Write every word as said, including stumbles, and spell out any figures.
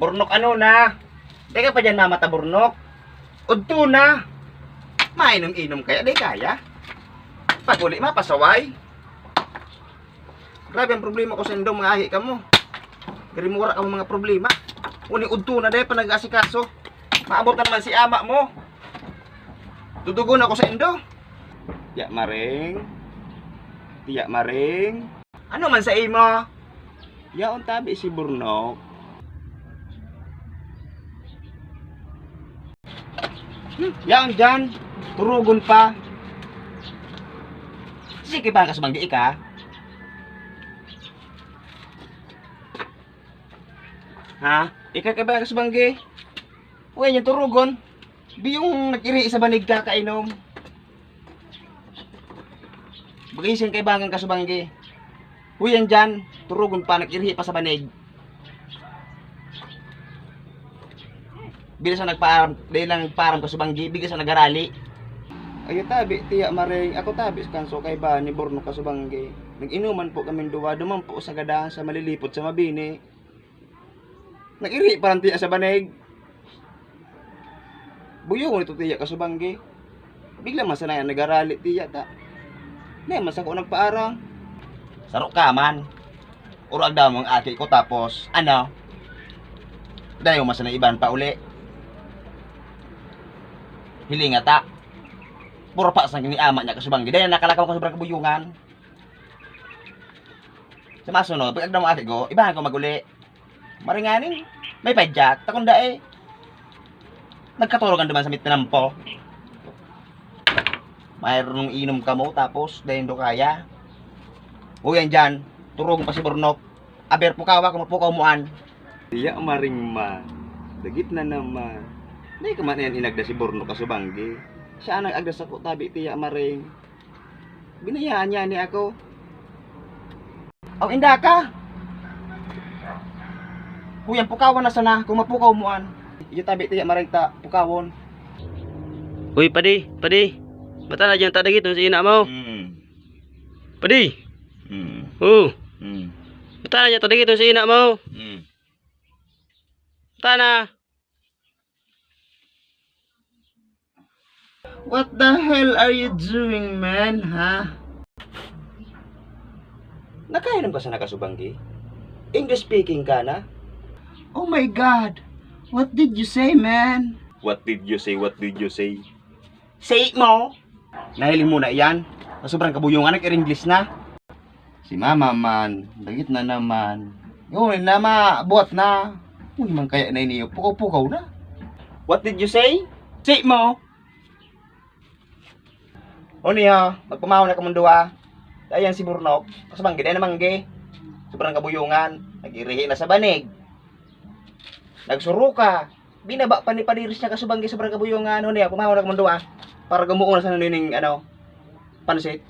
Burnok ano na? Teka pa dyan, mama ta Burnok. Udto na. Mainom-inom kaya, di kaya? Pag-uli, mapasaway. Grabe ang problema ko sa indo, mga ahi kamo. Pero mura kamo mga problema. Uni udto na, dahil pa nag-aasikaso. Maabot na naman si ama mo. Dudugon ako sa indo. Tiya Maring. Tiya Maring. Ano man sa imo? Yaon tabi si Burnok. Hmm, yaon dyan. Turugon pa. Sige ba ka sumanggi ika? Ha? Ika ka ba ka sumanggi? Uy, yung turugon. Di yung nag-iri sa banig ka kainom. Bagisin kaibangan ka subanggi. Uy, yan dyan. Turugon pa, nag-iri pa sa banig. Bila sa nagpaaram, dahil lang nagpaaram ka subanggi, bigla sa nagarali. Ayo tabi, tiya Maring, ako tabi sa kanso kay ba ni Borno ka subanggi. Nag-inuman po kaming duwa, duman po sa gadahan sa malilipot sa Mabini. Nag-iri pa lang tiya sa banig. Buyongon ito tiya ka subanggi. Bigla man sana yan nagarali tiya ta. Di man sa ko nagpaarang. Saro ka man. Urag daw mong aki ko tapos, ano? Dayo man sana iban pa uli. Hilinga ta. Puro pa sa ni ama niya ka subanggi. Dahil nakalakaw ka sobrang kabuyungan. Sa masunod, pag agda mo aki ko, ibahan ko maguli. Maringanin, may pajak, takon dae. Nagkaturugan duman sa mitnampo. Mayroong inom kamo, tapos dayon do kaya. Uy, yan dyan, turog pa si Burnok. Aber, pukawa kung mapukaw mo an. Iya, Maring ma. Dagit na naman. Dai ka man yan inagda si Burnok ka subanggi. Siya ang nag-agda sa kutabi, tiya Maring. Binayaan niya ni ako. Aw, inda ka! Kuya, pukawan na sana kung mapukaw mo an. Iyo tabi tiya Maring ta, pukawon. Uy, padi, padi. Bata na dyan ta dagiton si ina mo. Mm. Padi. Mm. Oh. Mm. Bata na dyan ta dagiton si ina mo. Mm. Bata na. What the hell are you doing, man, ha? Nakainom ka sana ka subanggi? English speaking ka na? Oh my God! What did you say, man? What did you say? What did you say? Say mo? Nahiling mo na iyan? Sa sobrang kabuyungan, nag-English na. Si mama man, dagit na naman. Yun, na mabuhat na. Ano man kaya na iniyo? Pukaw-pukaw na. What did you say? Say mo? O niya, magpamahon na kamong duwa. Ayan si Burnok. Kasi manggi, dahil na manggi. Sobrang kabuyungan. Nag-irihi na sa banig. Nagsuruka. Binaba pa ni Padiris niya kasubanggi sobrang kabuyungan. Ano niya, pumahon na kamong duwa. Para gumuon na sa naning, ano, pansit.